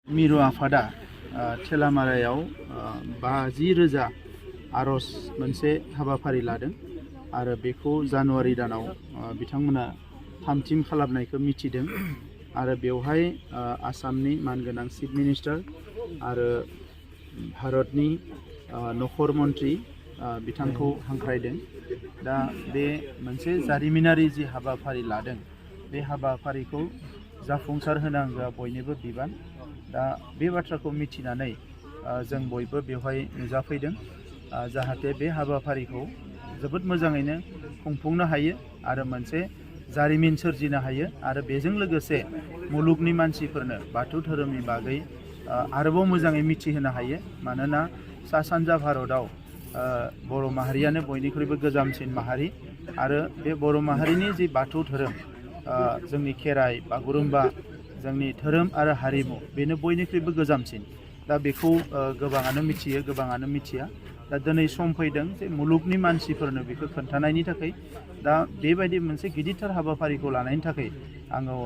मिरु आफादा थेलामारायाव 50,000 आर'ज मोनसे हाबाफारि लादों आरो बेखौ जानुवारि दानाव बिथांमोना थामथिम खालामनायखौ मिथिदों आरो बेवहाय आसामनि मानगोनां चिफ मिनिस्टार आरो भारतनि नखर मन्त्रि बिथांखौ हांख्रायदों। दा बे मोनसे जारिमिनारि जि हाबाफारि लादों बे हाबाफारिखौ जाफुंसार होनांगौआ बयनिबो बिबान। दा बे बाथ्राखौ मिथिनानै जों बयबो बेवहाय नुजाफैदों जाहाथे बे हाबाफारिखौ जोबोद मोजाङैनो खुंफुंनो हायो आरो मोनसे जारिमिन सोरजिनो हायो आरो बेजों लोगोसे मुलुगनि मानसिफोरनो बाथौ धोरोमनि बागै आरोबाव मोजाङै मिथिहोनो हायो। मानोना सा सानजा भारतआव बर' माहारियानो बयनिख्रुइबो गोजामसिन माहारि आरो बे बर' माहारिनि जि बाथौ धोरोम जोंनि खेराइ बागुरुम्बा जोंनि धोरोम आरो हारिमु बेनो बयनिख्रुइबो गोजामसिन। दा बेखौ गोबाङानो मिथियो गोबाङानो मिथिया। दा दिनै सम फैदों जे मुलुगनि मानसिफोरनो बेखौ खोन्थानायनि थाखाय दा बेबायदि मोनसे गिदिरथार हाबाफारिखौ लानायनि थाखाय आङो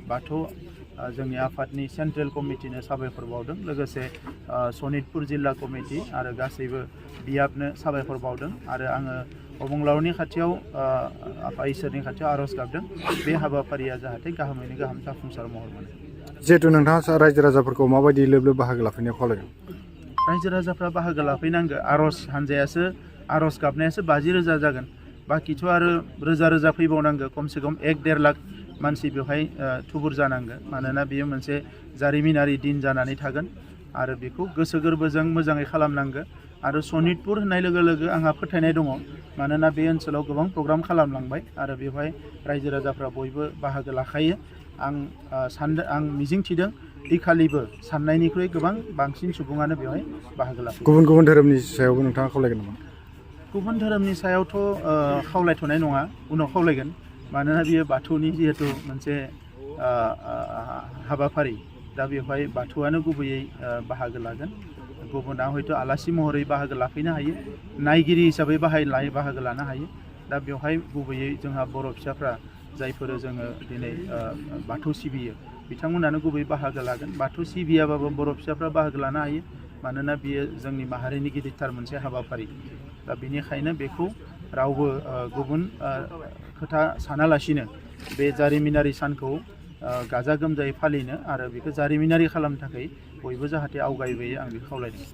बाथौ जोंनि आफादनि सेन्ट्रेल कमिटिनो साबायखर बावदों, लोगोसे सनितपुर जिल्ला कमिटि आरो गासैबो बियाबनो साबायखर बावदों आरो आङो अबंलावरनि खाथियाव आफा इसोरनि खाथियाव आर'ज गाबदों बे हाबाफारिया जाहाथे गाहामैनो गाहाम जाफुंसार महर मोनो। जिहेतु नोंथाङा रायजो राजाफोरखौ माबायदि लोब लोब बाहागो लाफैनायाव खावलायदों? रायजो राजाफ्रा बाहागो लाफैनांगौ। आर'ज हानजायासो आर'ज गाबनायासो 50,000 जागोन, बाखिथ' आरो रोजा रोजा फैबावनांगौ। खमसे खम 1-1.5 लाख मानसि बेवहाय थुबुर जानांगौ। मानोना बेयो मोनसे जारिमिनारि दिन जानानै थागोन आरो बेखौ गोसो गोरबोजों मोजाङै खालामनांगौ। आरो सनितपुर होननाय लोगो लोगो आंहा फोथायनाय दङ, मानोना बे ओनसोलाव गोबां प्रग्राम खालामलांबाय आरो बेवहाय रायजो राजाफ्रा बयबो बाहागो लाखायो। आं मिजिंथिदों इखालिबो साननायनिख्रुइ गोबां बांसिन सुबुङानो बेवहाय बाहागो लाफैयो। गुबुन गुबुन धोरोमनि सायावबो नोंथाङा खावलायगोन नामा? गुबुन धोरोमनि सायावथ' खावलायथ'नाय नङा, उनाव खावलायगोन। मानोना बियो बाथौनि जिहेथु मोनसे हाबाफारि, दा बेवहाय बाथौआनो गुबैयै बाहागो लागोन। गुबुना हयथ' आलासि महरै बाहागो लाफैनो हायो, नायगिरि हिसाबै बाहागो लानो हायो। दा बेवहाय गुबैयै जोंहा बर' फिसाफ्रा जायफोर जोङो दिनै बाथौ सिबियो बिथांमोनानो गुबै बाहागो लागोन। बाथौ सिबियाबाबो बर' फिसाफ्रा बाहागो लानो हायो, मानोना बियो जोंनि माहारिनि गिदिरथार मोनसे हाबाफारि। दा बेनिखायनो बेखौ रावबो गुबुन खोथा सानालासिनो बे जारिमिनारि सानखौ गाजा गोमजायै फालिनो आरो बेखौ जारिमिनारि खालामनो थाखाय बयबो जाहाथे आवगायबोयो आं बेखौ खावलायदों।